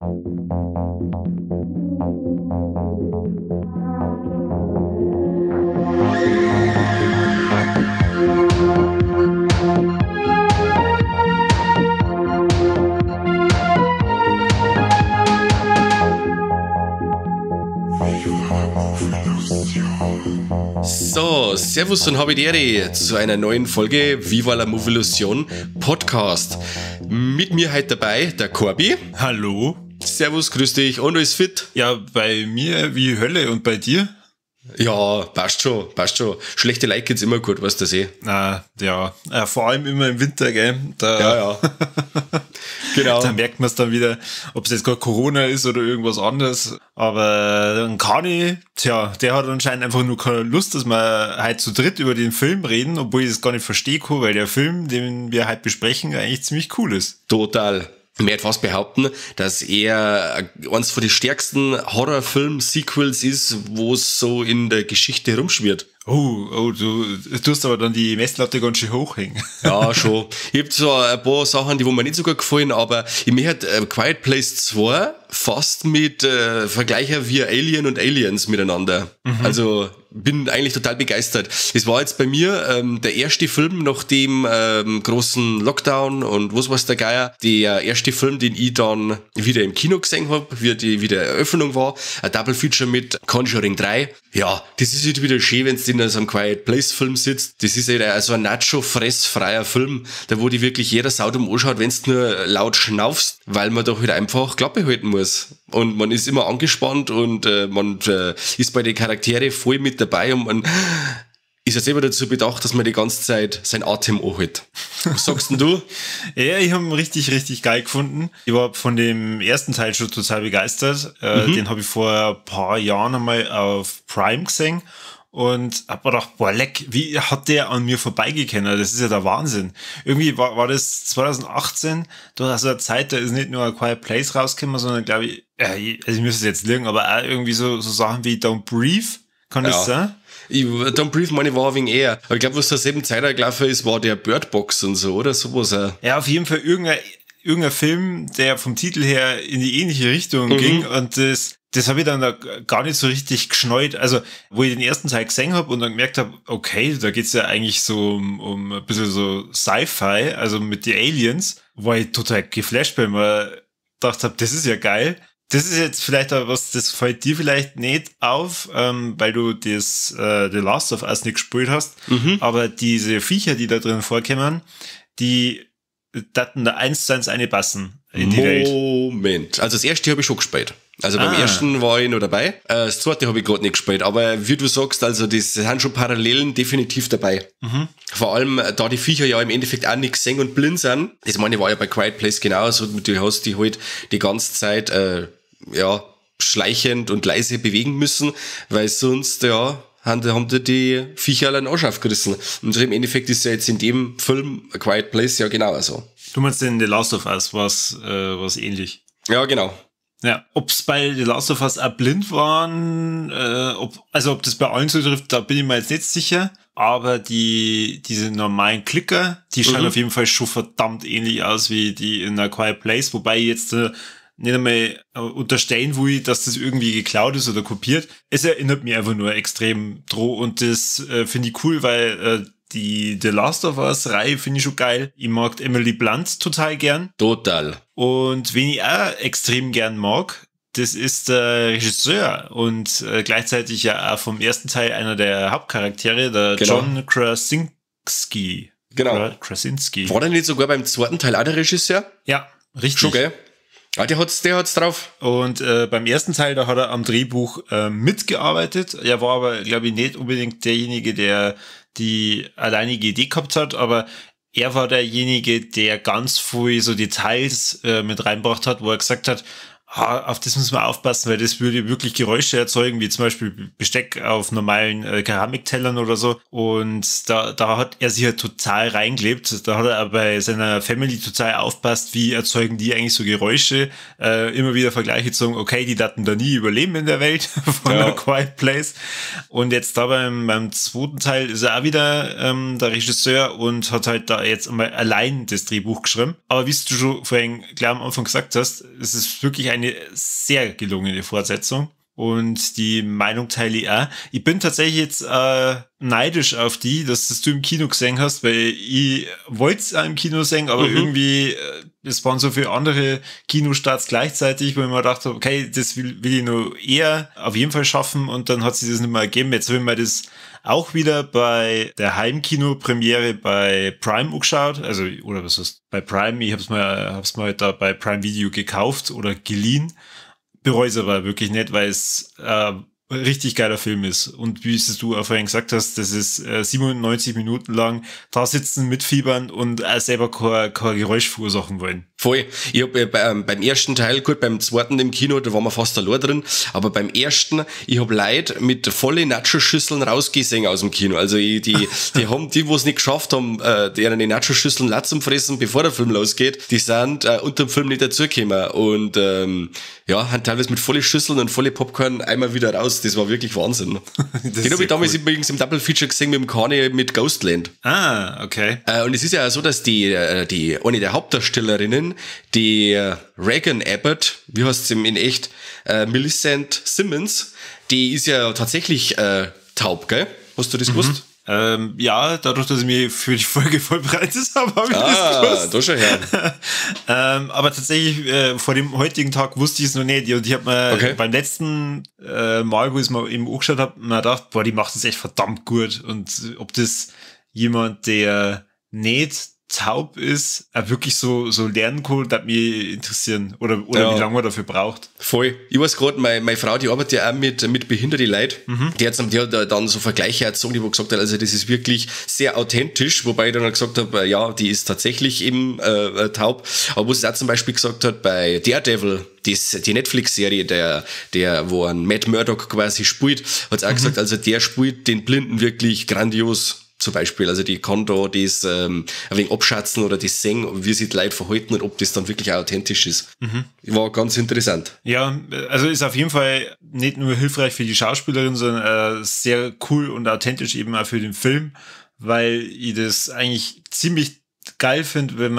So, servus und habidere zu einer neuen Folge Viva la Movilusion Podcast. Mit mir heute dabei der Corby. Hallo. Servus, grüß dich. Und alles fit? Ja, bei mir wie Hölle und bei dir? Ja, passt schon, passt schon. Schlechte Leute geht's immer gut, weißt du das eh? Ah, ja, vor allem immer im Winter, gell? Da, ja, ja. Genau. Da merkt man es dann wieder, ob es jetzt gerade Corona ist oder irgendwas anderes. Aber ein Kani, tja, der hat anscheinend einfach nur keine Lust, dass wir heute zu dritt über den Film reden, obwohl ich das gar nicht verstehe, weil der Film, den wir heute besprechen, eigentlich ziemlich cool ist. Total. Ich möchte fast behaupten, dass er eins von den stärksten Horrorfilm-Sequels ist, wo es so in der Geschichte rumschwirrt. Oh, du tust aber dann die Messlatte ganz schön hochhängen. Ja, schon. Ich hab zwar ein paar Sachen, die wo mir nicht so gut gefallen, aber ich möchte Quiet Place 2 fast mit Vergleichen wie Alien und Aliens miteinander. Mhm. Also bin eigentlich total begeistert. Es war jetzt bei mir der erste Film nach dem großen Lockdown und was weiß der Geier, der erste Film, den ich dann wieder im Kino gesehen habe, wie die wieder Eröffnung war, ein Double Feature mit Conjuring 3. Ja, das ist halt wieder schön, wenn du in so einem Quiet Place Film sitzt. Das ist halt so ein Nacho-fressfreier Film, da wo die wirklich jeder Sau dumm anschaut, wenn du nur laut schnaufst, weil man doch halt einfach Klappe halten muss. Und man ist immer angespannt und man ist bei den Charaktere voll mit dabei und man ist ja selber dazu bedacht, dass man die ganze Zeit seinen Atem anhält. Was sagst denn du? Ja, ich habe ihn richtig, richtig geil gefunden. Ich war von dem ersten Teil schon total begeistert. Den habe ich vor ein paar Jahren einmal auf Prime gesehen. Und hab mir gedacht, boah, leck, wie hat der an mir vorbeigekannt? Das ist ja der Wahnsinn. Irgendwie war das 2018, da war so eine Zeit, da ist nicht nur A Quiet Place rausgekommen, sondern glaube ich, also ich müsste es jetzt lügen, aber auch irgendwie so Sachen wie Don't Breathe, kann das sein? Don't Breathe, meine ich, war wegen eher. Aber ich glaube, was zur selben Zeit gelaufen ist, war der Bird Box und so, oder? Sowas auch. Ja, auf jeden Fall irgendein Film, der vom Titel her in die ähnliche Richtung ging und das habe ich dann da gar nicht so richtig geschneut. Also, wo ich den ersten Teil gesehen habe und dann gemerkt habe, okay, da geht's ja eigentlich so um ein bisschen so Sci-Fi, also mit den Aliens, war ich total geflasht, weil mir gedacht habe, das ist ja geil. Das ist jetzt vielleicht auch was, das fällt dir vielleicht nicht auf, weil du das The Last of Us nicht gespielt hast. Mhm. Aber diese Viecher, die da drin vorkommen, die daten da 1:1 einpassen in die Welt. Moment. Also das erste habe ich schon gespielt. Also beim ersten war ich noch dabei. Das zweite habe ich gerade nicht gespielt. Aber wie du sagst, also das sind schon Parallelen definitiv dabei. Mhm. Vor allem, da die Viecher ja im Endeffekt auch nicht gesehen und blind sind. Das meine ich, war ja bei Quiet Place genauso. Du hast die halt die ganze Zeit ja, schleichend und leise bewegen müssen, weil sonst, ja, haben die Viecher alle einen Arsch aufgerissen. Und im Endeffekt ist ja jetzt in dem Film A Quiet Place ja genauso. Du meinst in The Last of Us war's ähnlich? Ja, genau. Ja, ob's bei The Last of Us auch blind waren, ob das bei allen zutrifft, da bin ich mir jetzt nicht sicher. Aber diese normalen Klicker, die schauen auf jeden Fall schon verdammt ähnlich aus wie die in A Quiet Place, wobei ich jetzt nicht einmal unterstellen will, dass das irgendwie geklaut ist oder kopiert. Es erinnert mich einfach nur extrem dran und das finde ich cool, weil die The Last of Us Reihe finde ich schon geil. Ich mag Emily Blunt total gern. Total. Und wen ich auch extrem gern mag, das ist der Regisseur und gleichzeitig ja auch vom ersten Teil einer der Hauptcharaktere, der John Krasinski. Genau. Krasinski. War der nicht sogar beim zweiten Teil auch der Regisseur? Ja, richtig. Schon, gell? Ah, der hat's drauf. Und beim ersten Teil, da hat er am Drehbuch mitgearbeitet. Er war aber, glaube ich, nicht unbedingt derjenige, der die alleinige Idee gehabt hat, aber er war derjenige, der ganz viel so Details mit reingebracht hat, wo er gesagt hat, auf das müssen wir aufpassen, weil das würde wirklich Geräusche erzeugen, wie zum Beispiel Besteck auf normalen Keramiktellern oder so. Und da hat er sich halt total reingelebt. Da hat er bei seiner Family total aufpasst, wie erzeugen die eigentlich so Geräusche. Immer wieder Vergleiche gezogen, okay, die daten da nie überleben in der Welt von A Quiet Place. Und jetzt da beim zweiten Teil ist er auch wieder der Regisseur und hat halt da jetzt einmal allein das Drehbuch geschrieben. Aber wie du schon vorhin gleich am Anfang gesagt hast, es ist wirklich eine eine sehr gelungene Fortsetzung. Und die Meinung teile ich auch. Ich bin tatsächlich jetzt neidisch auf die, dass das du im Kino gesehen hast, weil ich wollte es auch im Kino sehen, aber irgendwie, es waren so viele andere Kinostarts gleichzeitig, wo ich mir gedacht habe, okay, das will ich nur eher auf jeden Fall schaffen und dann hat sich das nicht mehr ergeben. Jetzt habe ich mir das auch wieder bei der Heimkino-Premiere bei Prime angeschaut, also, oder was heißt, bei Prime, ich hab's mir halt da bei Prime Video gekauft oder geliehen. Bereue es aber wirklich nicht, weil es richtig geiler Film ist. Und wie es du auch vorhin gesagt hast, das ist 97 Minuten lang da sitzen, mitfiebern und auch selber kein Geräusch verursachen wollen. Voll. Ich hab beim ersten Teil, gut, beim zweiten im Kino, da waren wir fast allein drin, aber beim ersten, ich hab Leute mit volle Nacho-Schüsseln rausgesehen aus dem Kino. Also die haben, die, wo es nicht geschafft haben, deren die Nacho-Schüsseln leer zum Fressen, bevor der Film losgeht, die sind unter dem Film nicht dazugekommen und ja, haben teilweise mit volle Schüsseln und volle Popcorn einmal wieder raus. Das war wirklich Wahnsinn. Den habe ich damals cool übrigens im Double Feature gesehen mit dem Kani mit Ghostland. Ah, okay. Und es ist ja auch so, dass die eine der Hauptdarstellerinnen, die Regan Abbott, wie heißt sie in echt, Millicent Simmons, die ist ja tatsächlich taub, gell? Hast du das gewusst? Ja, dadurch, dass ich mich für die Folge vorbereitet habe, habe ich das gewusst. Da schon her. Aber tatsächlich, vor dem heutigen Tag wusste ich es noch nicht. Und ich habe mir beim letzten Mal, wo ich es mir eben angeschaut habe, mir gedacht, boah, die macht das echt verdammt gut. Und ob das jemand, der nicht taub ist, auch wirklich so lernen kann, das mich interessieren. Oder wie lange man dafür braucht. Voll. Ich weiß gerade, meine Frau, die arbeitet ja auch mit behinderten Leuten. Die hat dann so Vergleiche erzogen, die wo gesagt hat, also das ist wirklich sehr authentisch, wobei ich dann gesagt habe, ja, die ist tatsächlich eben taub. Aber wo sie auch zum Beispiel gesagt hat, bei Daredevil, die Netflix-Serie, der, wo ein Matt Murdock quasi spielt, hat sie auch gesagt, also der spielt den Blinden wirklich grandios zum Beispiel. Also die kann da das ein wenig abschätzen oder das sehen, wie sich die Leute verhalten und ob das dann wirklich auch authentisch ist. War ganz interessant. Ja, also ist auf jeden Fall nicht nur hilfreich für die Schauspielerin, sondern sehr cool und authentisch eben auch für den Film, weil ich das eigentlich ziemlich geil finde, wenn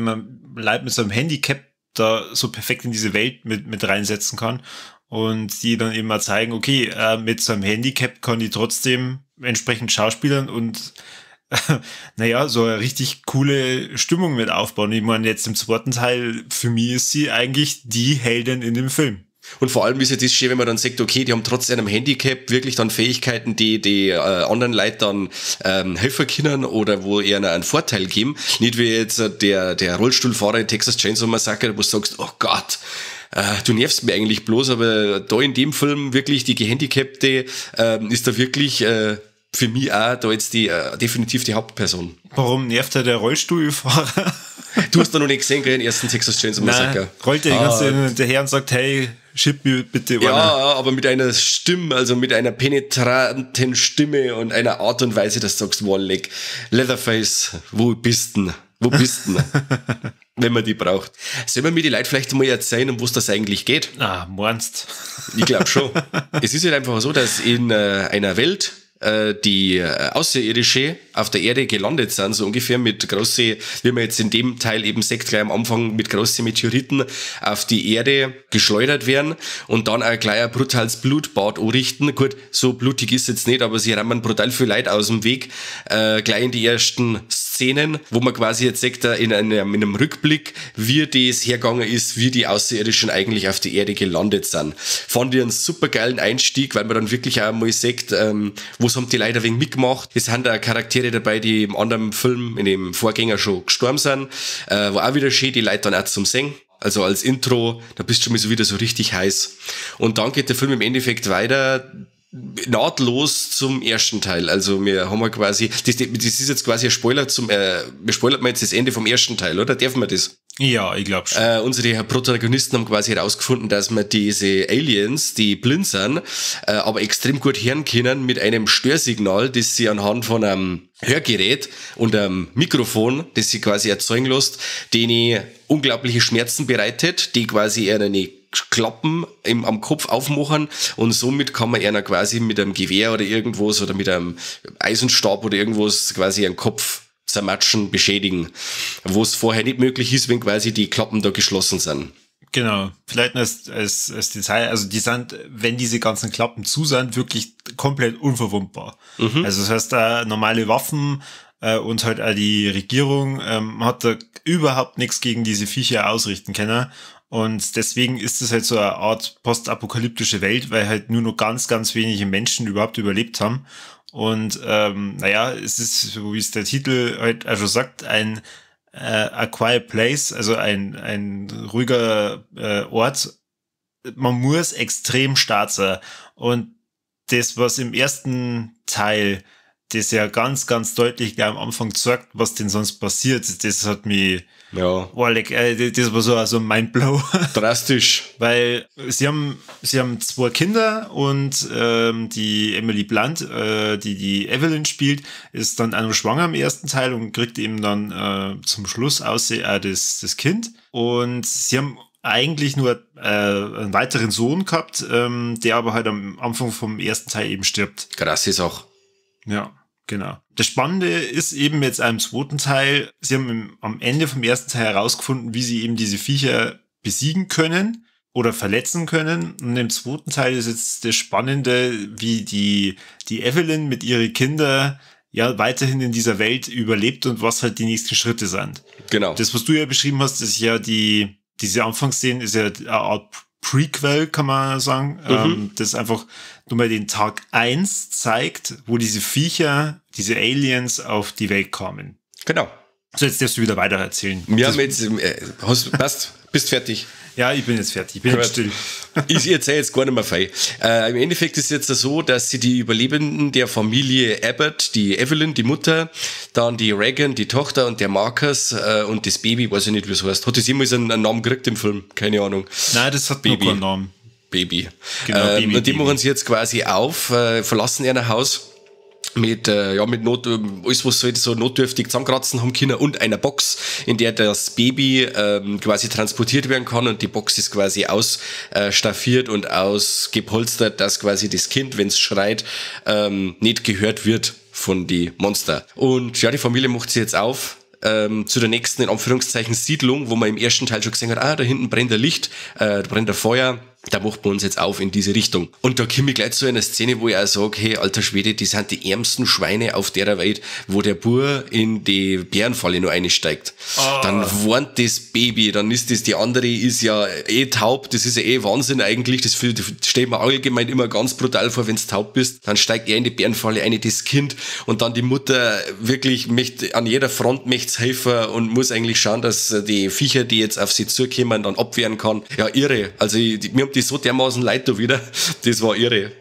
man Leute mit so einem Handicap da so perfekt in diese Welt mit reinsetzen kann und die dann eben mal zeigen, okay, mit so einem Handicap kann die trotzdem entsprechend schauspielern und naja, so eine richtig coole Stimmung mit aufbauen. Ich meine, jetzt im zweiten Teil, für mich ist sie eigentlich die Heldin in dem Film. Und vor allem ist ja das schön, wenn man dann sagt, okay, die haben trotz einem Handicap wirklich dann Fähigkeiten, die die anderen Leuten dann helfen können oder wo eher einen Vorteil geben. Nicht wie jetzt der Rollstuhlfahrer in Texas Chainsaw Massacre, wo du sagst, oh Gott, du nervst mir eigentlich bloß, aber da in dem Film wirklich die Gehandicapte ist da wirklich für mich auch da jetzt die definitiv die Hauptperson. Warum nervt er der Rollstuhlfahrer? Du hast da noch nicht gesehen, gell, den ersten Texas Chainsaw Massacre. Rollt er die ganze Zeit hinterher und sagt, hey, schieb mir bitte Ja, aber mit einer Stimme, also mit einer penetranten Stimme und einer Art und Weise, dass du sagst, wow, leck, Leatherface, wo bist denn? Wo bist denn? Wenn man die braucht. Sollen wir mir die Leute vielleicht mal erzählen, um was das eigentlich geht? Ah, meinst? Ich glaube schon. Es ist halt einfach so, dass in einer Welt, die Außerirdische auf der Erde gelandet sind, so ungefähr mit große, wie man jetzt in dem Teil eben sieht, gleich am Anfang mit großen Meteoriten auf die Erde geschleudert werden und dann auch gleich ein brutales Blutbad anrichten. Gut, so blutig ist es jetzt nicht, aber sie rammen brutal viel Leid aus dem Weg, gleich in die ersten Szenen, wo man quasi jetzt sieht, in einem Rückblick, wie das hergegangen ist, wie die Außerirdischen eigentlich auf die Erde gelandet sind. Fand ich einen super geilen Einstieg, weil man dann wirklich auch mal sieht, wo haben die Leute ein wenig mitgemacht. Es sind da Charaktere dabei, die im anderen Film, in dem Vorgänger schon gestorben sind, wo auch wieder schön die Leute dann auch zum Sehen. Also als Intro, da bist du schon mal so wieder so richtig heiß. Und dann geht der Film im Endeffekt weiter nahtlos zum ersten Teil. Also wir haben ja quasi, das ist jetzt quasi ein Spoiler zum, wir spoilern jetzt das Ende vom ersten Teil, oder? Dürfen wir das? Ja, ich glaube schon. Unsere Protagonisten haben quasi herausgefunden, dass man diese Aliens, die blind sind, aber extrem gut hören können mit einem Störsignal, das sie anhand von einem Hörgerät und einem Mikrofon, das sie quasi erzeugen lässt, denen unglaubliche Schmerzen bereitet, die quasi eine Klappen am Kopf aufmachen und somit kann man einer quasi mit einem Gewehr oder irgendwas oder mit einem Eisenstab oder irgendwas quasi einen Kopf zermatschen, beschädigen, wo es vorher nicht möglich ist, wenn quasi die Klappen da geschlossen sind. Genau. Vielleicht noch als Detail, also die sind, wenn diese ganzen Klappen zu sind, wirklich komplett unverwundbar. Mhm. Also das heißt, normale Waffen und halt auch die Regierung hat da überhaupt nichts gegen diese Viecher ausrichten können. Und deswegen ist es halt so eine Art postapokalyptische Welt, weil halt nur noch ganz, ganz wenige Menschen überhaupt überlebt haben. Und naja, es ist, so wie es der Titel halt also sagt, ein A Quiet Place, also ein ruhiger Ort. Man muss extrem stark sein. Und das, was im ersten Teil, das ja ganz, ganz deutlich gleich am Anfang zeigt, was denn sonst passiert, das hat mich, ja. Oh, like, das war so ein Mindblow. Drastisch. Weil sie haben 2 Kinder und die Emily Blunt, die Evelyn spielt, ist dann auch noch schwanger im ersten Teil und kriegt eben dann zum Schluss auch das Kind. Und sie haben eigentlich nur einen weiteren Sohn gehabt, der aber halt am Anfang vom ersten Teil eben stirbt. Krass ist auch. Ja. Genau. Das Spannende ist eben jetzt im zweiten Teil, sie haben am Ende vom ersten Teil herausgefunden, wie sie eben diese Viecher besiegen können oder verletzen können. Und im zweiten Teil ist jetzt das Spannende, wie die Evelyn mit ihren Kindern ja weiterhin in dieser Welt überlebt und was halt die nächsten Schritte sind. Genau. Das, was du ja beschrieben hast, ist ja diese Anfangsszene ist ja eine Art Prequel, kann man sagen, mhm. Das einfach nur mal den Tag 1 zeigt, wo diese Viecher, diese Aliens auf die Welt kamen. Genau. So, jetzt darfst du wieder weiter erzählen. Ja, jetzt, passt, bist fertig. Ja, ich bin jetzt fertig. Ich bin jetzt still. Ich erzähle jetzt gar nicht mehr viel. Im Endeffekt ist es jetzt so, dass sie die Überlebenden der Familie Abbott, die Evelyn, die Mutter, dann die Regan, die Tochter und der Marcus und das Baby, weiß ich nicht, wie es heißt. Hat das jemals einen Namen gekriegt im Film? Keine Ahnung. Nein, das hat Baby. Nur keinen Namen. Baby. Genau, Baby, und die machen sie jetzt quasi auf, verlassen ihr Haus mit, mit Not, alles, was sie so notdürftig zusammenkratzen haben können und einer Box, in der das Baby quasi transportiert werden kann und die Box ist quasi ausstaffiert und ausgepolstert, dass quasi das Kind, wenn es schreit, nicht gehört wird von die Monster. Und ja, die Familie macht sie jetzt auf zu der nächsten, in Anführungszeichen, Siedlung, wo man im ersten Teil schon gesehen hat, da hinten brennt ein Licht, da brennt ein Feuer, da macht man uns jetzt auf in diese Richtung. Und da komme ich gleich zu einer Szene, wo ich auch sage, hey, alter Schwede, die sind die ärmsten Schweine auf der Welt, wo der Bub in die Bärenfalle nur einsteigt. Oh. Dann warnt das Baby, dann ist das, die andere ist ja eh taub, das ist ja eh Wahnsinn eigentlich, das stellt man allgemein immer ganz brutal vor, wenn du taub bist. Dann steigt er in die Bärenfalle ein, das Kind, und dann die Mutter wirklich möchte, an jeder Front möchte helfen und muss eigentlich schauen, dass die Viecher, die jetzt auf sie zukommen, dann abwehren kann. Ja, irre. Also, mir haben die so dermaßen leid da wieder. Das war irre.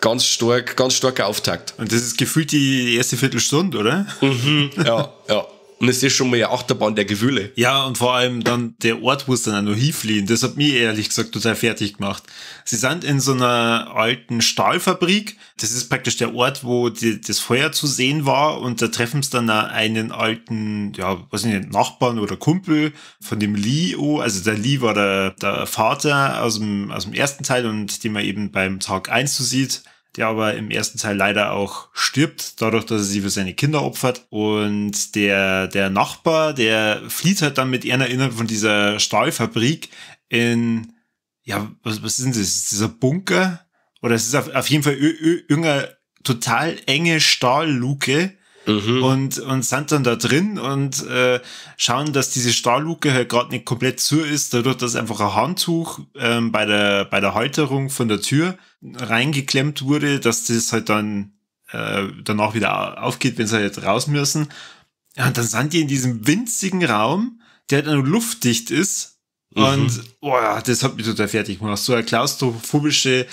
Ganz stark, ganz starker Auftakt. Und das ist gefühlt die erste Viertelstunde, oder? Mhm, ja, ja. Und es ist schon mal eine Achterbahn der Gefühle. Ja, und vor allem dann der Ort, wo es dann auch noch hinfliehen, das hat mich ehrlich gesagt total fertig gemacht. Sie sind in so einer alten Stahlfabrik. Das ist praktisch der Ort, wo das Feuer zu sehen war. Und da treffen sie dann auch einen alten, ja, weiß ich nicht, Nachbarn oder Kumpel von dem Lee. Also der Lee war der Vater aus dem ersten Teil und den man eben beim Tag 1 so sieht, der aber im ersten Teil leider auch stirbt, dadurch, dass er sich für seine Kinder opfert. Und der Nachbar, der flieht halt dann mit einer innerhalb von dieser Stahlfabrik in, ja, was ist denn das? Ist dieser Bunker? Oder es ist auf jeden Fall irgendeine total enge Stahlluke. Mhm. Und sind dann da drin und schauen, dass diese Stahlluke halt gerade nicht komplett zu ist, dadurch, dass einfach ein Handtuch bei der Halterung von der Tür reingeklemmt wurde, dass das halt dann danach wieder aufgeht, wenn sie halt raus müssen. Ja, und dann sind die in diesem winzigen Raum, der halt nur luftdicht ist. Und boah, das hat mich total fertig gemacht. So eine klaustrophobische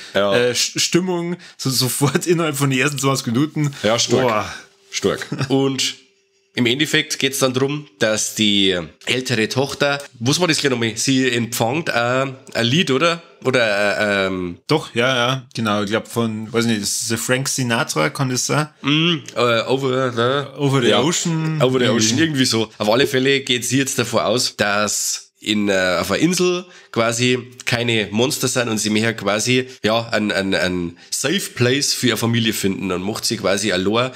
Stimmung, so sofort innerhalb von den ersten 20 Minuten. Ja, stark. Boah. Stark. Und im Endeffekt geht's dann drum, dass die ältere Tochter, was war das gleich nochmal? Sie empfängt ein Lied, oder? Oder Doch, ja, genau. Ich glaube von, weiß nicht, das ist Frank Sinatra, kann das sein? Over the Ocean. Over the Ocean, irgendwie so. Auf alle Fälle geht sie jetzt davor aus, dass auf einer Insel quasi keine Monster sind und sie mehr quasi ja ein Safe Place für ihre Familie finden. Dann macht sie quasi allein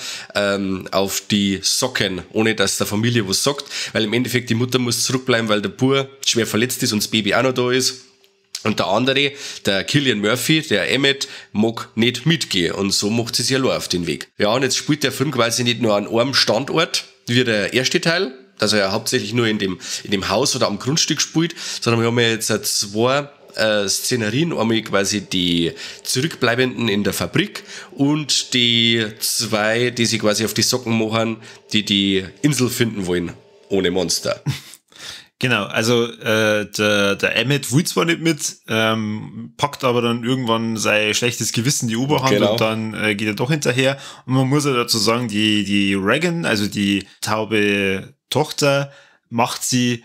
auf die Socken, ohne dass der Familie was sagt, weil im Endeffekt die Mutter muss zurückbleiben, weil der Bub schwer verletzt ist und das Baby auch noch da ist. Und der andere, der Cillian Murphy, der Emmett, mag nicht mitgehen. Und so macht sie sich allein auf den Weg. Ja, und jetzt spielt der Film quasi nicht nur an einem Standort, wie der erste Teil, dass er ja hauptsächlich nur in dem Haus oder am Grundstück spielt, sondern wir haben ja jetzt zwei Szenerien, einmal quasi die Zurückbleibenden in der Fabrik und die zwei, die sich quasi auf die Socken machen, die die Insel finden wollen, ohne Monster. Genau, also der Emmett will zwar nicht mit, packt aber dann irgendwann sein schlechtes Gewissen die Oberhand, genau. Und dann geht er doch hinterher. Und man muss ja dazu sagen, die Regan, also die taube Tochter, macht sie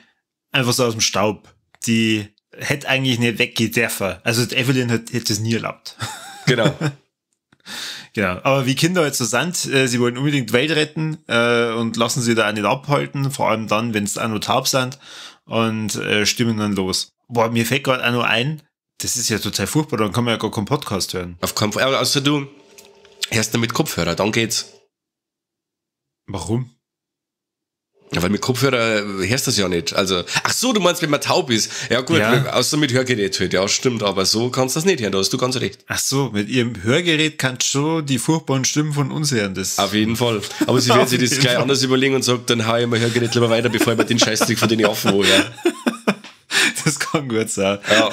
einfach so aus dem Staub. Die hätte eigentlich nicht weggehen dürfen. Also die Evelyn hätte es nie erlaubt. Genau. Genau, aber wie Kinder halt so sind, sie wollen unbedingt Welt retten und lassen sie da auch nicht abhalten, vor allem dann, wenn es auch noch taub sind, und stimmen dann los. Boah, mir fällt gerade auch noch ein, das ist ja total furchtbar, dann kann man ja gar keinen Podcast hören. Auf keinen Fall, außer du hörst mit Kopfhörer, dann geht's. Warum? Ja, weil mit Kopfhörer hörst du das ja nicht. Also, ach so, du meinst, wenn man taub ist. Ja gut, ja. Außer mit Hörgerät halt. Ja, stimmt, aber so kannst du das nicht hören, da hast du ganz recht. Ach so, mit ihrem Hörgerät kannst du schon die furchtbaren Stimmen von uns hören. Das auf jeden Fall. Aber sie werden sich das gleich anders überlegen und sagen, dann hau ich mein Hörgerät lieber weiter, bevor ich mir den Scheißdreck von den Affen hole. Ja. Das kann gut sein. Ja.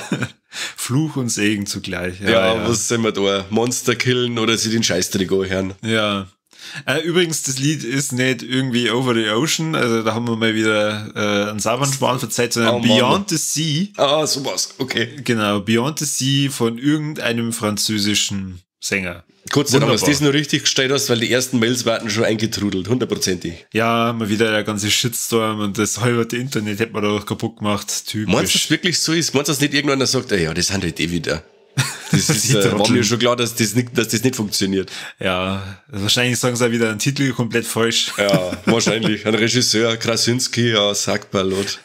Fluch und Segen zugleich. Ja, ja, was sind wir da? Monster killen oder sie den Scheißdreck anhören? Ja. Übrigens, das Lied ist nicht irgendwie Over the Ocean, also da haben wir mal wieder einen sauberen Schmarrn verzeiht, sondern oh, Beyond the Sea. Ah, sowas, okay. Genau, Beyond the Sea von irgendeinem französischen Sänger. Kurz danach, dass du das noch richtig gestellt hast, weil die ersten Mails warten schon eingetrudelt, hundertprozentig. Ja, mal wieder der ganze Shitstorm und das halbe Internet hätte man da kaputt gemacht, typisch. Meinst du, das wirklich so ist? Meinst du, dass nicht irgendwann sagt, ja, das sind halt eh wieder. Das ist, war mir schon klar, dass das nicht funktioniert. Ja, wahrscheinlich sagen sie auch wieder einen Titel komplett falsch. Ja, wahrscheinlich. Ein Regisseur, Krasinski, ja, sagt Ballot.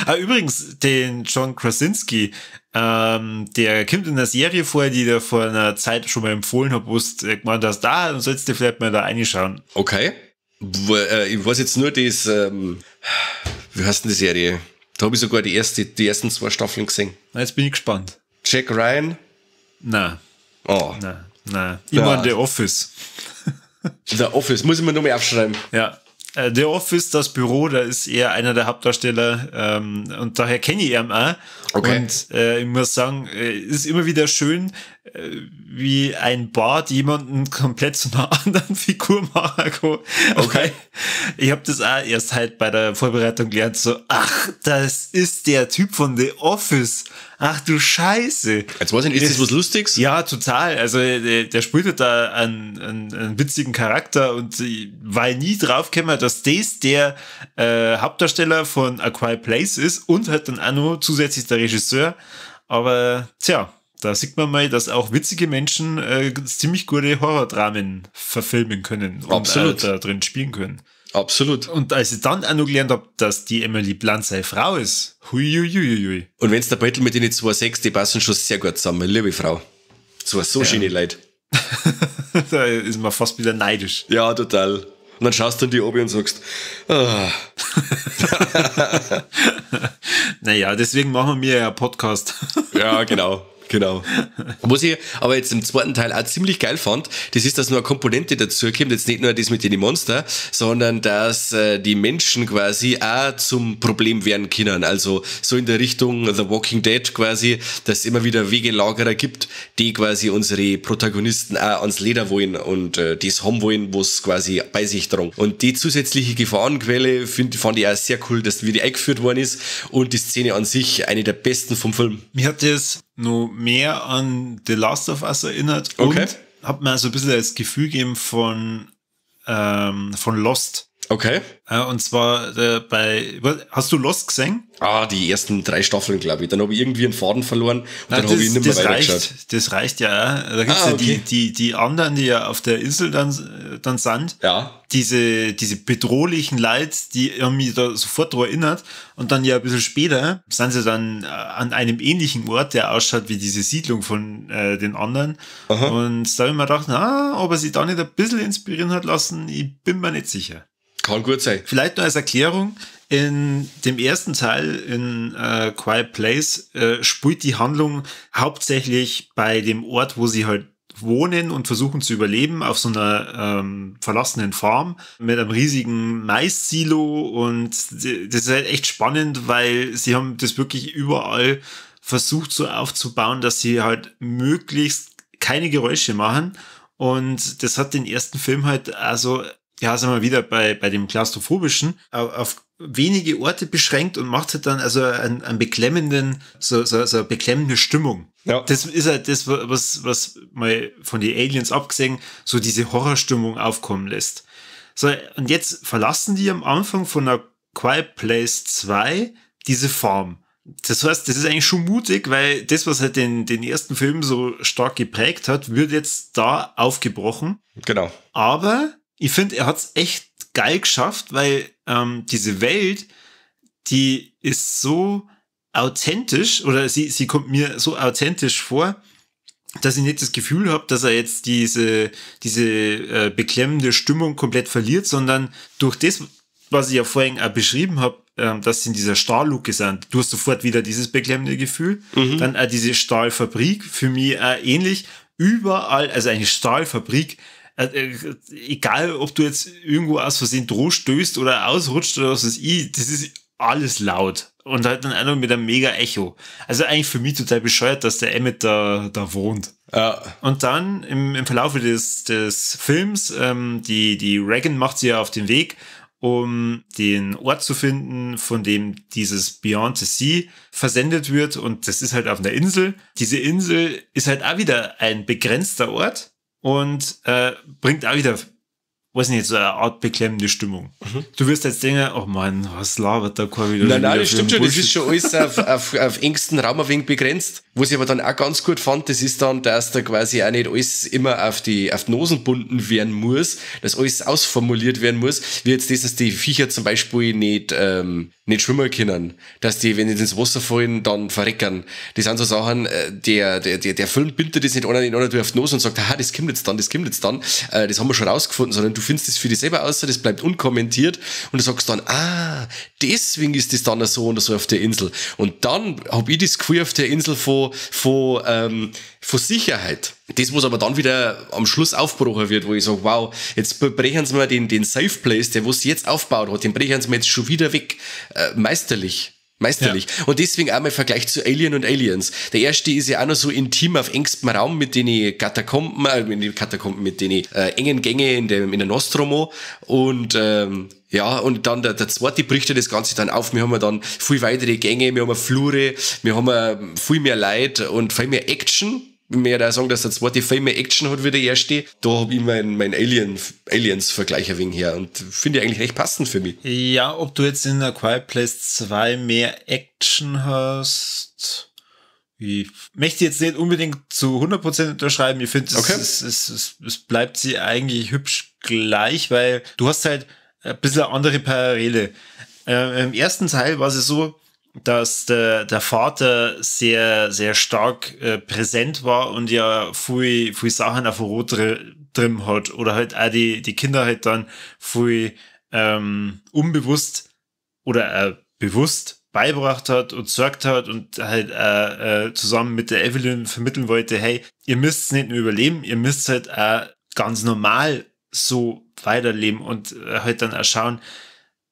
Ah, übrigens, den John Krasinski, der kommt in der Serie vor, die ich vor einer Zeit schon mal empfohlen habe, wo du gemeint hast, da, dann sollst du vielleicht mal da reinschauen. Okay. Ich weiß jetzt nur das, wie heißt denn die Serie? Da habe ich sogar die ersten zwei Staffeln gesehen. Na, jetzt bin ich gespannt. Jack Ryan? Nein. Oh. Nein. Ich meine The Office. The Office, muss ich mir nochmal aufschreiben. Ja. The Office, das Büro, da ist er einer der Hauptdarsteller, und daher kenne ich ihn auch. Okay. Und ich muss sagen, es ist immer wieder schön, wie ein Bart jemanden komplett zu einer anderen Figur machen kann. Okay. Ich habe das auch erst halt bei der Vorbereitung gelernt, so, ach, das ist der Typ von The Office. Ach du Scheiße. Jetzt weiß ich nicht, ist das was Lustiges? Ja, total. Also der spielt da einen witzigen Charakter und weil nie drauf käme, dass das der Hauptdarsteller von A Quiet Place ist und halt dann auch noch zusätzlich der Regisseur. Aber tja, da sieht man mal, dass auch witzige Menschen ziemlich gute Horrordramen verfilmen können und absolut. Da drin spielen können. Absolut. Und als ich dann auch noch gelernt habe, dass die Emily Blunt seine Frau ist, huiuiuiui. Und wenn's der Beutel mit den 2,6, die passen schon sehr gut zusammen, liebe Frau. Zwei so schöne Leute. Da ist man fast wieder neidisch. Ja, total. Und dann schaust du in die Obi und sagst, ah. Naja, deswegen machen wir ja einen Podcast. Ja, genau. Genau. Was ich aber jetzt im zweiten Teil auch ziemlich geil fand, das ist, dass noch eine Komponente dazu kommt, jetzt nicht nur das mit den Monster, sondern dass die Menschen quasi auch zum Problem werden können. Also so in der Richtung The Walking Dead quasi, dass es immer wieder Wegelagerer gibt, die quasi unsere Protagonisten auch ans Leder wollen und das haben wollen, was quasi bei sich tragen. Und die zusätzliche Gefahrenquelle fand ich auch sehr cool, dass wie die eingeführt worden ist und die Szene an sich eine der besten vom Film. Mir hat das noch mehr an The Last of Us erinnert. Okay. Und hat mir so ein bisschen das Gefühl gegeben von Lost. Okay. Und zwar bei, hast du Lost gesehen? Ah, die ersten 3 Staffeln, glaube ich. Dann habe ich irgendwie einen Faden verloren und dann habe ich nicht mehr weitergeschaut. Das reicht ja auch. Da gibt's ja okay. die anderen, die ja auf der Insel dann sind. Ja. Diese bedrohlichen Leute, die haben mich da sofort daran erinnert. Und dann ja ein bisschen später sind sie dann an einem ähnlichen Ort, der ausschaut wie diese Siedlung von den anderen. Aha. Und da habe ich mir gedacht, na, ob er sich da nicht ein bisschen inspirieren hat lassen, ich bin mir nicht sicher. Kann gut sein. Vielleicht nur als Erklärung, in dem ersten Teil, in Quiet Place, spielt die Handlung hauptsächlich bei dem Ort, wo sie halt wohnen und versuchen zu überleben, auf so einer verlassenen Farm mit einem riesigen Mais-Silo, und das ist halt echt spannend, weil sie haben das wirklich überall versucht so aufzubauen, dass sie halt möglichst keine Geräusche machen, und das hat den ersten Film halt, also ja, sind wir wieder bei dem Klaustrophobischen, auf wenige Orte beschränkt und macht halt dann also einen beklemmenden, so eine beklemmende Stimmung. Ja. Das ist halt das, was mal von den Aliens abgesehen, so diese Horrorstimmung aufkommen lässt. So, und jetzt verlassen die am Anfang von der Quiet Place 2 diese Farm. Das heißt, das ist eigentlich schon mutig, weil das, was halt den ersten Film so stark geprägt hat, wird jetzt da aufgebrochen. Genau. Aber ich finde, er hat es echt geil geschafft, weil diese Welt, die ist so authentisch, oder sie kommt mir so authentisch vor, dass ich nicht das Gefühl habe, dass er jetzt diese beklemmende Stimmung komplett verliert, sondern durch das, was ich ja vorhin auch beschrieben habe, dass sie in dieser Stahlluke sind, du hast sofort wieder dieses beklemmende Gefühl. Mhm. Dann auch diese Stahlfabrik, für mich auch ähnlich, überall, also eine Stahlfabrik, egal, ob du jetzt irgendwo aus Versehen droh stößt oder ausrutscht oder was weiß ich, das ist alles laut. Und halt dann auch noch mit einem mega Echo. Also eigentlich für mich total bescheuert, dass der Emmett da wohnt. Ja. Und dann im Verlauf des Films, die Regan macht sie ja auf den Weg, um den Ort zu finden, von dem dieses Beyond the Sea versendet wird. Und das ist halt auf einer Insel. Diese Insel ist halt auch wieder ein begrenzter Ort und bringt auch wieder, weiß nicht, so eine Art beklemmende Stimmung. Mhm. Du wirst jetzt denken, oh Mann, was labert der Chor wieder? Nein, nein, das stimmt schon, das ist schon alles auf engstem Raum ein wenig begrenzt. Was ich aber dann auch ganz gut fand, das ist dann, dass da quasi auch nicht alles immer auf die Nosen gebunden werden muss, dass alles ausformuliert werden muss, wie jetzt das, dass die Viecher zum Beispiel nicht schwimmen können, dass die, wenn sie ins Wasser fallen, dann verrecken. Das sind so Sachen, der Film bindet das nicht einer auf die Nase und sagt, haha, das kommt jetzt dann, das haben wir schon rausgefunden, sondern du findest das für dich selber aus, das bleibt unkommentiert und du sagst dann, ah, deswegen ist das dann so und so auf der Insel. Und dann habe ich das Gefühl auf der Insel von Sicherheit. Das, was aber dann wieder am Schluss aufgebrochen wird, wo ich sage, wow, jetzt brechen sie mir den Safe Place, der was sie jetzt aufgebaut hat, den brechen sie mir jetzt schon wieder weg. Meisterlich. Meisterlich. Ja. Und deswegen auch mein Vergleich zu Alien und Aliens. Der erste ist ja auch noch so intim auf engstem Raum mit den Katakomben, mit den engen Gänge in der Nostromo und ja, und dann der zweite bricht ja das Ganze dann auf. Wir haben ja dann viel weitere Gänge, wir haben Flure, wir haben viel mehr Leid und viel mehr Action. Ich möchte auch sagen, dass der zweite viel mehr Action hat wie der erste. Da habe ich mein Aliens-Vergleich ein wenig her und finde ich eigentlich recht passend für mich. Ja, ob du jetzt in A Quiet Place 2 mehr Action hast, ich möchte jetzt nicht unbedingt zu 100% unterschreiben. Ich finde, okay. Es bleibt sie eigentlich hübsch gleich, weil du hast halt ein bisschen andere Parallele. Im ersten Teil war es so, dass der Vater sehr, sehr stark präsent war und ja viel, viel Sachen auf Rot drin hat oder halt auch die Kinder halt dann viel unbewusst oder bewusst beigebracht hat und sorgt hat und halt zusammen mit der Evelyn vermitteln wollte, hey, ihr müsst es nicht nur überleben, ihr müsst halt auch ganz normal so weiterleben und halt dann auch schauen,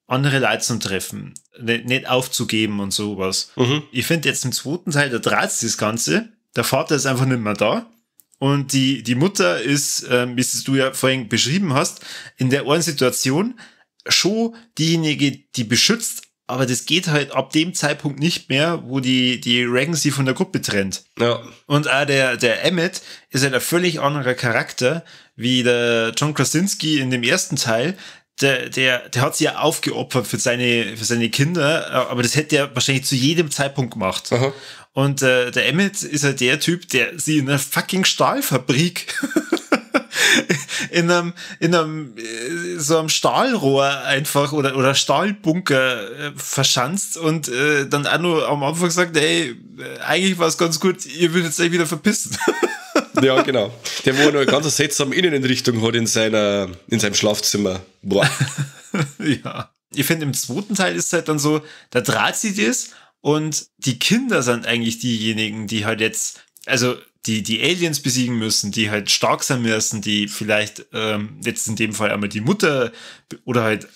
andere Leute zu treffen, nicht aufzugeben und sowas. Mhm. Ich finde jetzt im zweiten Teil, da dreht sich das Ganze. Der Vater ist einfach nicht mehr da. Und die Mutter ist, wie es du ja vorhin beschrieben hast, in der einen Situation schon diejenige, die beschützt, aber das geht halt ab dem Zeitpunkt nicht mehr, wo die Regan sie von der Gruppe trennt. Ja. Und auch der Emmett ist halt ein völlig anderer Charakter, wie der John Krasinski in dem ersten Teil. Der hat sich ja aufgeopfert für seine Kinder, aber das hätte er wahrscheinlich zu jedem Zeitpunkt gemacht. Aha. Und der Emmett ist halt der Typ, der sie in einer fucking Stahlfabrik in einem so einem Stahlrohr einfach oder Stahlbunker verschanzt und dann auch nur am Anfang sagt, ey, eigentlich war es ganz gut, ihr würdet euch wieder verpissen. Ja, genau. Der, wo noch eine ganz seltsame Inneneinrichtung hat in seinem Schlafzimmer. Boah. Ja. Ich finde, im zweiten Teil ist es halt dann so, da draht sie das und die Kinder sind eigentlich diejenigen, die halt jetzt, also die Aliens besiegen müssen, die halt stark sein müssen, die vielleicht jetzt in dem Fall einmal die Mutter oder halt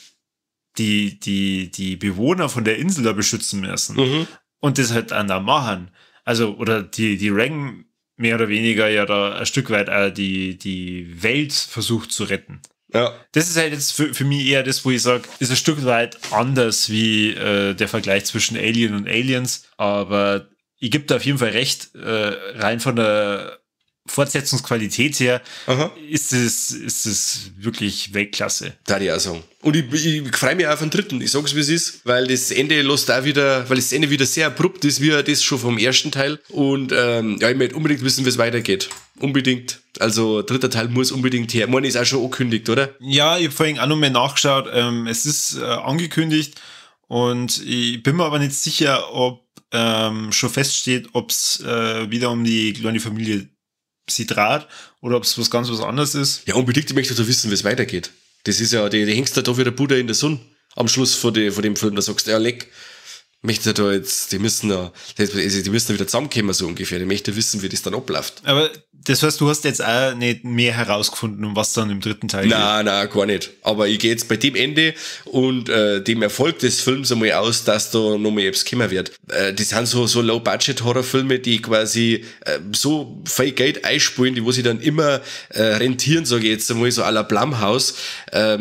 die Bewohner von der Insel da beschützen müssen. Mhm. Und das halt dann da machen. Also, oder die Rang mehr oder weniger ja da ein Stück weit auch die Welt versucht zu retten. Ja. Das ist halt jetzt für mich eher das, wo ich sage, ist ein Stück weit anders wie der Vergleich zwischen Alien und Aliens, aber ich gebe da auf jeden Fall recht, rein von der Fortsetzungsqualität her, aha, ist es wirklich Weltklasse. Da ich auch sagen. Und ich freue mich auch auf den dritten. Ich sag's, wie es ist, weil das Ende lässt auch wieder, weil das Ende wieder sehr abrupt ist, wie das schon vom ersten Teil. Und ja, ich möchte unbedingt wissen, wie es weitergeht. Unbedingt. Also dritter Teil muss unbedingt her. Meine, ist auch schon angekündigt, oder? Ja, ich habe vorhin auch noch mal nachgeschaut. Es ist angekündigt und ich bin mir aber nicht sicher, ob schon feststeht, ob es wieder um die kleine Familie sie draht oder ob es was ganz was anderes ist. Ja, unbedingt, ich möchte doch wissen, wie es weitergeht. Das ist ja, die hängst da wieder Buddha in der Sonne am Schluss von dem Film, da sagst du, ja, leck, möchte da jetzt, die müssen da wieder zusammenkommen, so ungefähr. Ich möchte wissen, wie das dann abläuft. Aber das heißt, du hast jetzt auch nicht mehr herausgefunden, um was dann im dritten Teil geht? Nein, gar nicht. Aber ich gehe jetzt bei dem Ende und dem Erfolg des Films einmal aus, dass da nochmal etwas kommen wird. Das sind so Low-Budget-Horrorfilme, die quasi so viel Geld einspielen, die wo sie dann immer rentieren, sage ich jetzt einmal, so à la Blumhouse. Da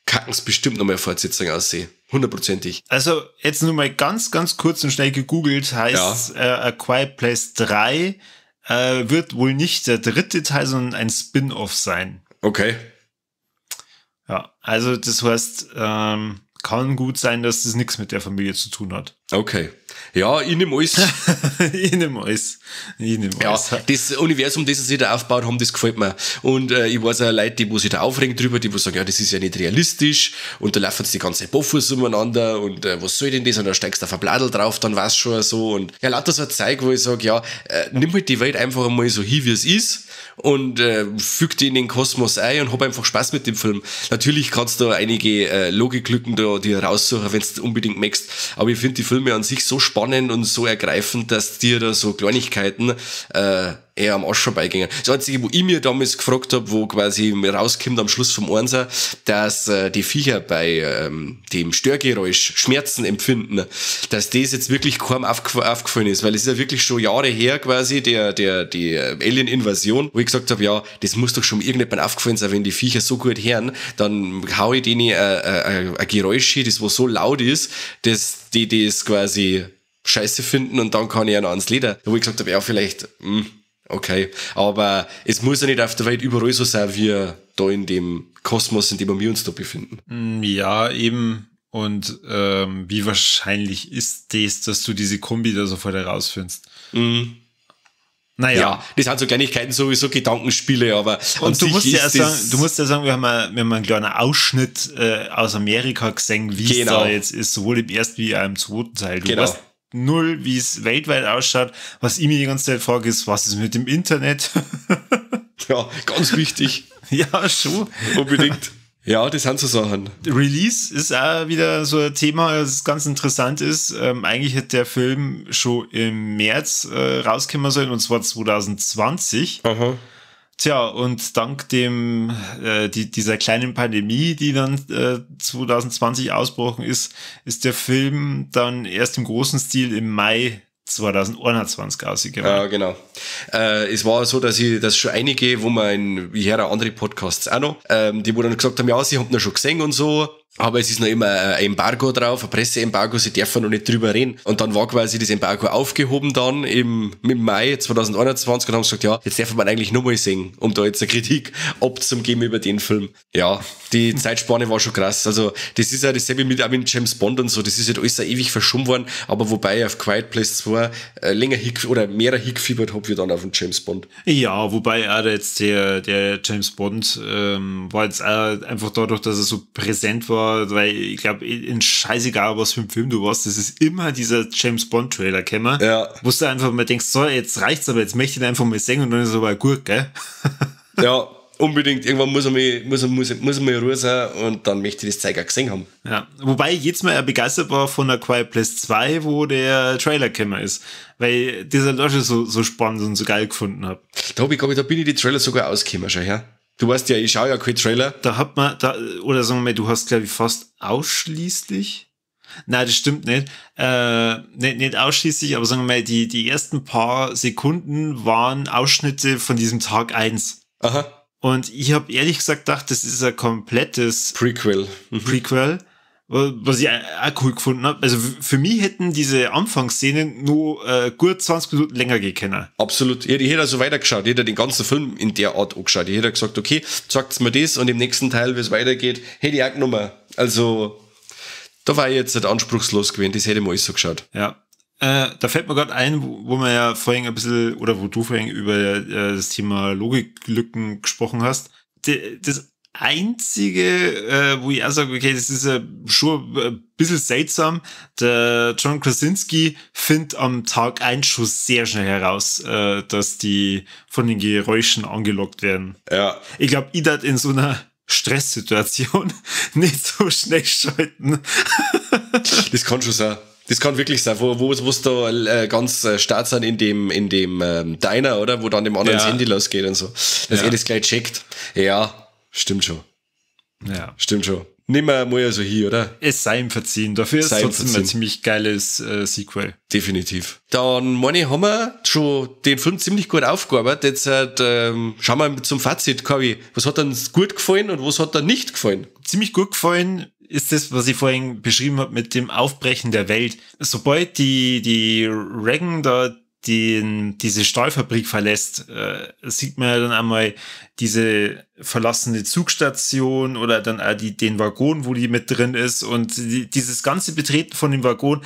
kacken es bestimmt nochmal Fortsetzung aussehen. Hundertprozentig. Also jetzt nur mal ganz, ganz kurz und schnell gegoogelt, heißt ja. A Quiet Place 3 wird wohl nicht der dritte Teil, sondern ein Spin-off sein. Okay. Ja, also das heißt, kann gut sein, dass das nichts mit der Familie zu tun hat. Okay. Ja, ich nehme alles. Ich nehme alles. Ich nehme alles. Ja, das Universum, das sie sich da aufgebaut haben, das gefällt mir. Und ich weiß auch Leute, die wo sich da aufregen drüber, die wo sagen, ja, das ist ja nicht realistisch und da laufen jetzt die ganze Boffos umeinander und was soll denn das? Und da steigst du auf ein Bladel drauf, dann war's schon so. Und ja, lauter so ein Zeug, wo ich sage, ja, nimm halt die Welt einfach einmal so hin, wie es ist und füg die in den Kosmos ein und hab einfach Spaß mit dem Film. Natürlich kannst du einige Logiklücken da dir raussuchen, wenn du unbedingt möchtest, aber ich finde die Filme an sich so spannend und so ergreifend, dass dir da so Kleinigkeiten eher am Arsch vorbeigingen. Das Einzige, wo ich mir damals gefragt habe, wo quasi rauskommt am Schluss vom Einser, dass die Viecher bei dem Störgeräusch Schmerzen empfinden, dass das jetzt wirklich kaum aufgefallen ist, weil es ist ja wirklich schon Jahre her quasi, die Alien-Invasion, wo ich gesagt habe, ja, das muss doch schon irgendjemand aufgefallen sein, wenn die Viecher so gut hören, dann hau ich denen ein Geräusch hin, das wo so laut ist, dass die das quasi scheiße finden und dann kann ich ja noch ans Leder. Wo ich gesagt habe, ja, vielleicht, okay. Aber es muss ja nicht auf der Welt überall so sein, wie da in dem Kosmos, in dem wir uns da befinden. Ja, eben. Und wie wahrscheinlich ist das, dass du diese Kombi da sofort herausfindest? Mhm. Naja. Ja, das sind so Kleinigkeiten, sowieso Gedankenspiele, aber und du musst ja sagen, wir haben einen kleinen Ausschnitt aus Amerika gesehen, wie es da jetzt ist, sowohl im ersten wie auch im zweiten Teil. Du weißt null, wie es weltweit ausschaut. Was ich mir die ganze Zeit frage, ist, was ist mit dem Internet? Ja, ganz wichtig. Ja, schon. Unbedingt. Ja, das sind so Sachen. Release ist auch wieder so ein Thema, das ganz interessant ist. Eigentlich hätte der Film schon im März rauskommen sollen, und zwar 2020. Aha. Tja, und dank dem dieser kleinen Pandemie, die dann 2020 ausgebrochen ist, ist der Film dann erst im großen Stil im Mai 2021 rausgekommen. Ja, genau. Es war so, dass schon einige, wo man, ich höre auch andere Podcasts auch noch, die wo dann gesagt haben, ja, sie haben ihn schon gesehen und so, aber es ist noch immer ein Embargo drauf, ein Presseembargo, sie dürfen noch nicht drüber reden. Und dann war quasi das Embargo aufgehoben dann im Mai 2021 und haben gesagt, ja, jetzt darf man eigentlich nochmal sehen, um da jetzt eine Kritik abzugeben über den Film. Ja, die Zeitspanne war schon krass. Also das ist ja dasselbe mit, auch mit James Bond und so, das ist halt alles ewig verschoben worden, aber wobei auf Quiet Place 2 länger oder mehrer hingefiebert habe wie dann auf den James Bond. Ja, wobei auch jetzt der James Bond war jetzt auch einfach dadurch, dass er so präsent war, weil ich glaube, in scheißegal, was für ein Film du warst, das ist immer dieser James Bond Trailer gekommen, ja. Wo du einfach mal denkst, so, jetzt reicht's, aber jetzt möchte ich ihn einfach mal sehen und dann ist es aber gut, gell? Ja, unbedingt. Irgendwann muss er mal in Ruhe sein und dann möchte ich das Zeug auch gesehen haben. Ja, wobei ich jetzt mal begeistert war von der Quiet Place 2, wo der Trailer gekommen ist, weil dieser Leute so spannend und so geil gefunden habe. Da bin ich die Trailer sogar ausgekommen schon, ja. Du weißt ja, ich schaue ja keinen Trailer. Da hat man, oder sagen wir mal, du hast, glaube ich, fast ausschließlich. Nein, das stimmt nicht. Nicht ausschließlich, aber sagen wir mal, die ersten paar Sekunden waren Ausschnitte von diesem Tag 1. Aha. Und ich habe ehrlich gesagt gedacht, das ist ein komplettes Prequel. Prequel, was ich auch cool gefunden habe. Also für mich hätten diese Anfangsszenen nur gut 20 Minuten länger gehen können. Absolut. Ich hätte so weitergeschaut. Ich hätte den ganzen Film in der Art angeschaut. Ich hätte gesagt, okay, sagt's mir das und im nächsten Teil, wie es weitergeht, hätte ich auch genommen. Also da war ich jetzt nicht anspruchslos gewesen. Das hätte ich mir alles so geschaut. Ja. Da fällt mir gerade ein, wo wir ja vorhin ein bisschen, oder wo du vorhin über das Thema Logiklücken gesprochen hast. Das Einzige, wo ich auch sage, okay, das ist schon ein bisschen seltsam, der John Krasinski findet am Tag 1 schon sehr schnell heraus, dass die von den Geräuschen angelockt werden. Ja. Ich glaube, ich darf in so einer Stresssituation nicht so schnell schalten. Das kann schon sein. Das kann wirklich sein, wo es da ganz stark sind in dem Diner, oder? Wo dann dem anderen das Handy losgeht und so. Dass er das gleich checkt. Ja, stimmt schon. Ja. Stimmt schon. Nimm wir mal so hier, oder? Es sei ihm verziehen. Dafür ist es trotzdem ein ziemlich geiles Sequel. Definitiv. Dann, meine ich, haben wir schon den Film ziemlich gut aufgearbeitet. Jetzt schauen wir zum Fazit, Kavi. Was hat uns gut gefallen und was hat dir nicht gefallen? Ziemlich gut gefallen ist das, was ich vorhin beschrieben habe mit dem Aufbrechen der Welt. Sobald die Regan da diese Stahlfabrik verlässt, sieht man ja dann einmal diese verlassene Zugstation oder dann auch den Waggon, wo die mit drin ist, und dieses ganze Betreten von dem Waggon,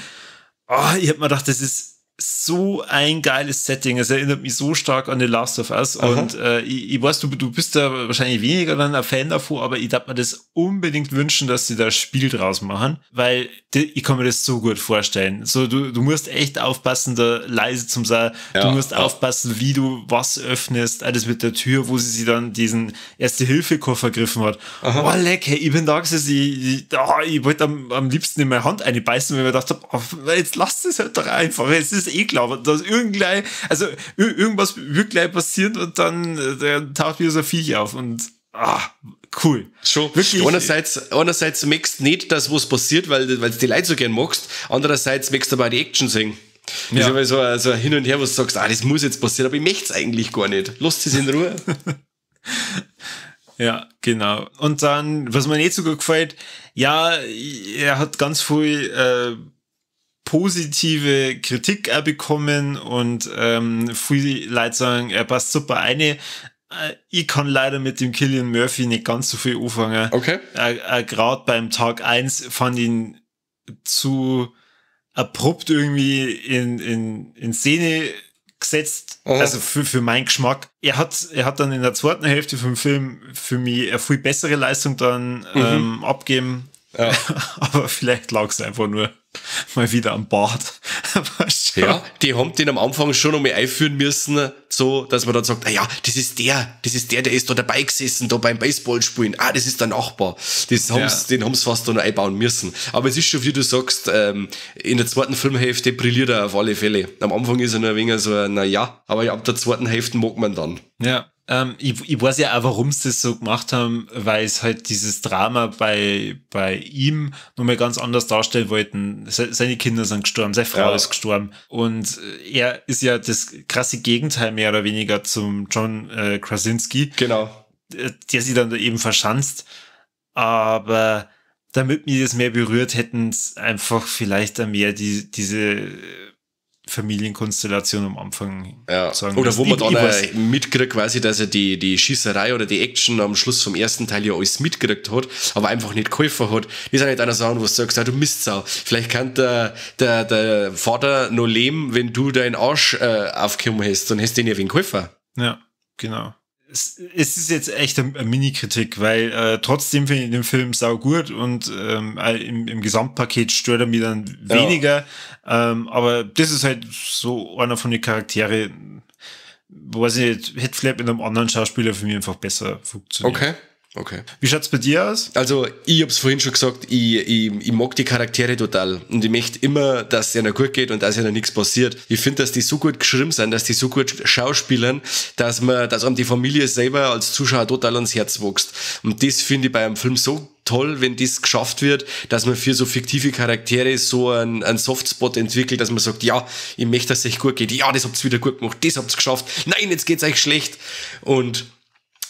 oh, ich hab mir gedacht, das ist so ein geiles Setting. Es erinnert mich so stark an The Last of Us. Aha. Und ich weiß, du bist da wahrscheinlich weniger dann ein Fan davor, aber ich darf mir das unbedingt wünschen, dass sie da Spiel draus machen, weil ich kann mir das so gut vorstellen. So, du musst echt aufpassen, da leise zum sein. Ja, du musst aufpassen, wie du was öffnest, alles mit der Tür, wo sie dann diesen Erste-Hilfe-Koffer gegriffen hat. Aha. Oh, leck, hey, ich bin da gesessen, ich wollte am liebsten in meine Hand einbeißen, weil ich mir gedacht habe, oh, jetzt lass es halt doch einfach. Es ist eh klar, dass irgendwas wird gleich passieren und dann taucht wieder so ein Viech auf und cool. Schon. Wirklich. Einerseits merkst du nicht, dass was passiert, weil du die Leute so gern magst. Andererseits möchtest du aber auch die Action sehen. Das ist immer so ein Hin und Her, wo du sagst, das muss jetzt passieren, aber ich möchte es eigentlich gar nicht. Lass es in Ruhe. Ja, genau. Und dann, was mir nicht so gut gefällt, ja, er hat ganz viel positive Kritik auch bekommen und viele Leute sagen, er passt super rein. Ich kann leider mit dem Cillian Murphy nicht ganz so viel anfangen. Okay. Gerade beim Tag 1 fand ihn zu abrupt irgendwie in Szene gesetzt. Aha. Also für meinen Geschmack. Er hat dann in der zweiten Hälfte vom Film für mich eine viel bessere Leistung dann abgegeben. Ja. Aber vielleicht lag es einfach nur mal wieder am Bart. Ja, die haben den am Anfang schon nochmal einführen müssen, so, dass man dann sagt, ah ja, das ist der, der ist da dabei gesessen, da beim Baseballspielen. Ah, das ist der Nachbar. Das haben's, den haben sie fast da noch einbauen müssen. Aber es ist schon, wie du sagst, in der zweiten Filmhälfte brilliert er auf alle Fälle. Am Anfang ist er nur ein wenig so, na ja, aber ab der zweiten Hälfte mag man dann. Ja. Ich weiß ja auch, warum sie das so gemacht haben, weil es halt dieses Drama bei ihm nochmal ganz anders darstellen wollten. Seine Kinder sind gestorben, seine Frau ist gestorben. Und er ist ja das krasse Gegenteil mehr oder weniger zum John Krasinski. Genau. Der sich dann da eben verschanzt. Aber damit mich das mehr berührt, hätten es einfach vielleicht dann mehr diese Familienkonstellation am Anfang sagen. Oder wo man dann mitkriegt, quasi, dass er die Schießerei oder die Action am Schluss vom ersten Teil ja alles mitgekriegt hat, aber einfach nicht geholfen hat. Das ist nicht einer Sache, wo du sagst, du Mistsau. Vielleicht kann der Vater noch leben, wenn du deinen Arsch aufgekommen hast, dann hast du den ja wen geholfen. Ja, genau. Es ist jetzt echt eine Mini-Kritik, weil trotzdem finde ich den Film sau gut und im Gesamtpaket stört er mich dann weniger. Ja. Aber das ist halt so einer von den Charaktere, Weiß ich nicht, hätte vielleicht mit einem anderen Schauspieler für mich einfach besser funktioniert. Okay. Okay. Wie schaut's bei dir aus? Also, ich hab's vorhin schon gesagt, ich mag die Charaktere total. Und ich möchte immer, dass es ihnen gut geht und dass ihnen nichts passiert. Ich finde, dass die so gut geschrieben sind, dass die so gut schauspielern, dass einem die Familie selber als Zuschauer total ans Herz wächst. Und das finde ich bei einem Film so toll, wenn das geschafft wird, dass man für so fiktive Charaktere so einen Softspot entwickelt, dass man sagt, ja, ich möchte, dass es euch gut geht. Ja, das habt's wieder gut gemacht, das habt's geschafft. Nein, jetzt geht's euch schlecht. Und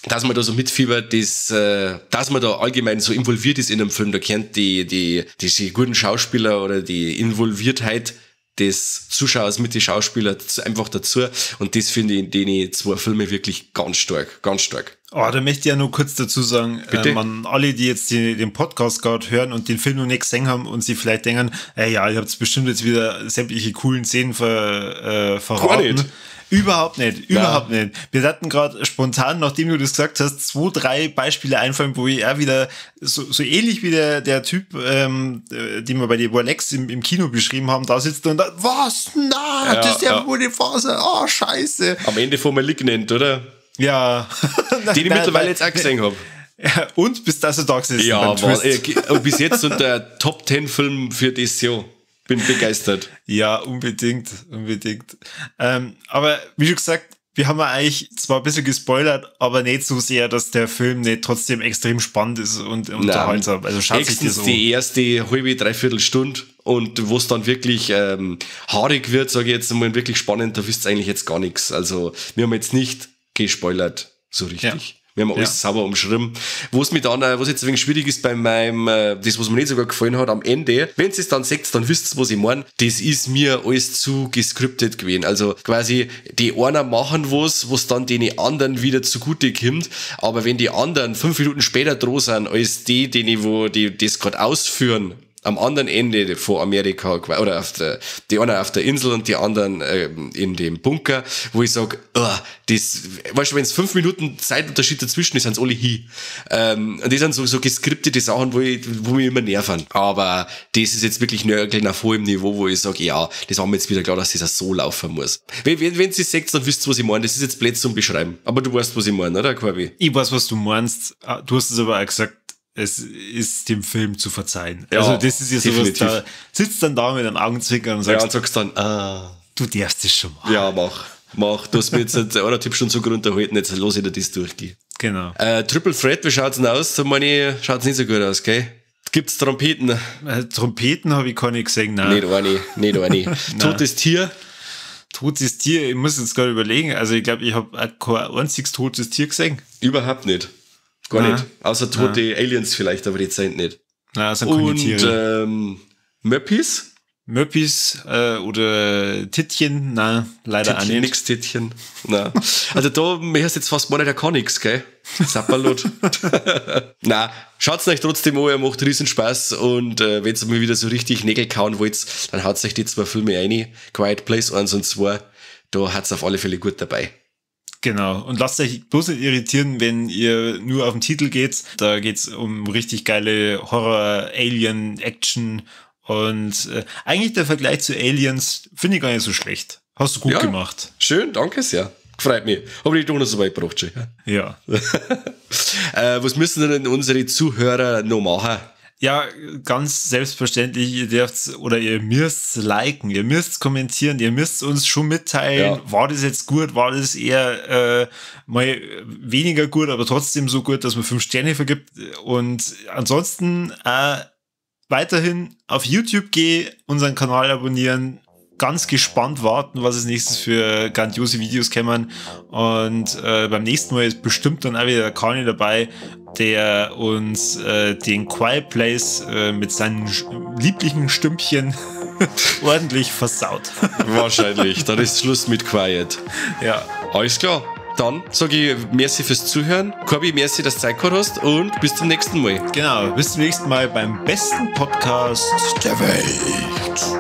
dass man da so mitfiebert, dass man da allgemein so involviert ist in einem Film, da kennt die guten Schauspieler oder die Involviertheit des Zuschauers mit den Schauspielern einfach dazu. Und das finde ich in den zwei Filmen wirklich ganz stark, ganz stark. Oh, da möchte ich ja nur kurz dazu sagen, an alle, die jetzt den Podcast gerade hören und den Film noch nicht gesehen haben und sich vielleicht denken, ja, ich hab's bestimmt jetzt wieder sämtliche coolen Szenen verraten. Gar nicht. Überhaupt nicht, überhaupt nicht. Wir hatten gerade spontan, nachdem du das gesagt hast, 2, 3 Beispiele einfallen, wo ich auch wieder so ähnlich wie der Typ, den wir bei den Warlex im Kino beschrieben haben, da sitzt und da, was? Na, ja, das ist ja wohl die Phase. Oh, scheiße. Am Ende von Malignant, oder? Ja. Den ich mittlerweile jetzt auch gesehen habe. Ja, und bis das du da gesessen. Ja, war, bis jetzt und der Top 10 Film für das Jahr. Bin begeistert. Ja, unbedingt, unbedingt. Aber wie schon gesagt, wir haben ja eigentlich zwar ein bisschen gespoilert, aber nicht so sehr, dass der Film nicht trotzdem extrem spannend ist und unterhaltsam. Also schaut sich das an. Die erste halbe, dreiviertel Stunde und wo es dann wirklich haarig wird, sage ich jetzt mal, wirklich spannend, da wisst ihr eigentlich jetzt gar nichts. Also wir haben jetzt nicht gespoilert, so richtig. Ja. Wir haben alles sauber umschrieben. Wo es mir dann, was jetzt ein wenig schwierig ist bei meinem, das, was mir nicht sogar gefallen hat, am Ende, wenn ihr es dann seht, dann wisst ihr, was ich meine. Das ist mir alles zu gescriptet gewesen. Also quasi, die einer machen was dann den anderen wieder zugute kommt. Aber wenn die anderen 5 Minuten später dran sind, als die, denen, wo die das gerade ausführen, am anderen Ende von Amerika, oder auf der, die einen auf der Insel und die anderen in dem Bunker, wo ich sag, oh, das, weißt du, wenn es 5 Minuten Zeitunterschied dazwischen ist, sind alle hin. Und das sind so geskriptete Sachen, wo mich immer nerven. Aber das ist jetzt wirklich nörgeln auf hohem Niveau, wo ich sag, ja, das haben wir jetzt wieder klar, dass das auch so laufen muss. Wenn ihr es seht, dann wisst ihr, was ich meine. Das ist jetzt blöd zum Beschreiben. Aber du weißt, was ich meine, oder, Corby? Ich weiß, was du meinst. Du hast es aber auch gesagt, es ist dem Film zu verzeihen. Ja, also das ist ja sowas, definitiv. Da sitzt dann da mit einem Augenzwinkern und sagst, ja, und sagst dann, ah, du darfst es schon machen. Ja, mach. Du hast mir jetzt 1,5 Stunden so gut unterhalten, jetzt lass ich dir das durchgehen. Genau. Triple Threat, wie schaut's denn aus? Da meine ich, schaut's nicht so gut aus, gell? Gibt's Trompeten? Trompeten habe ich keine gesehen, nein. Nicht eine. Totes Tier? Totes Tier, ich muss jetzt gerade überlegen. Also ich glaube, ich habe kein einziges totes Tier gesehen. Überhaupt nicht. Gar nicht. Außer tote Aliens vielleicht, aber die sind nicht. Nein, das sind keine Tiere. Und Möppis? Möppis oder Tittchen, nein, leider Tittchen, auch nicht. Nix Tittchen, nein. Also da, mir hast jetzt fast mal nicht, der kann nix, gell? Sapperlot. Nein, schaut's euch trotzdem an, er macht riesen Spaß und wenn ihr mal wieder so richtig Nägel kauen wollt, dann haut euch die 2 Filme rein. Quiet Place 1 und 2, da hat's auf alle Fälle gut dabei. Genau. Und lasst euch bloß nicht irritieren, wenn ihr nur auf den Titel geht. Da geht's um richtig geile Horror, Alien, Action. Und eigentlich der Vergleich zu Aliens finde ich gar nicht so schlecht. Hast du gut gemacht. Schön, danke sehr. Freut mich. Hab ich doch noch so weit gebracht schon. Ja. Was müssen denn unsere Zuhörer noch machen? Ja, ganz selbstverständlich, ihr dürft oder ihr müsst liken, ihr müsst kommentieren, ihr müsst uns schon mitteilen, ja. War das jetzt gut, war das eher mal weniger gut, aber trotzdem so gut, dass man 5 Sterne vergibt. Und ansonsten weiterhin auf YouTube gehen, unseren Kanal abonnieren, ganz gespannt warten, was es nächstes für grandiose Videos kämen. Und beim nächsten Mal ist bestimmt dann auch wieder der Kani dabei, der uns den Quiet Place mit seinen lieblichen Stümpchen ordentlich versaut. Wahrscheinlich. Dann ist Schluss mit Quiet. Ja. Alles klar. Dann sage ich merci fürs Zuhören. Corby, merci, dass du Zeit gehabt hast und bis zum nächsten Mal. Genau, bis zum nächsten Mal beim besten Podcast der Welt.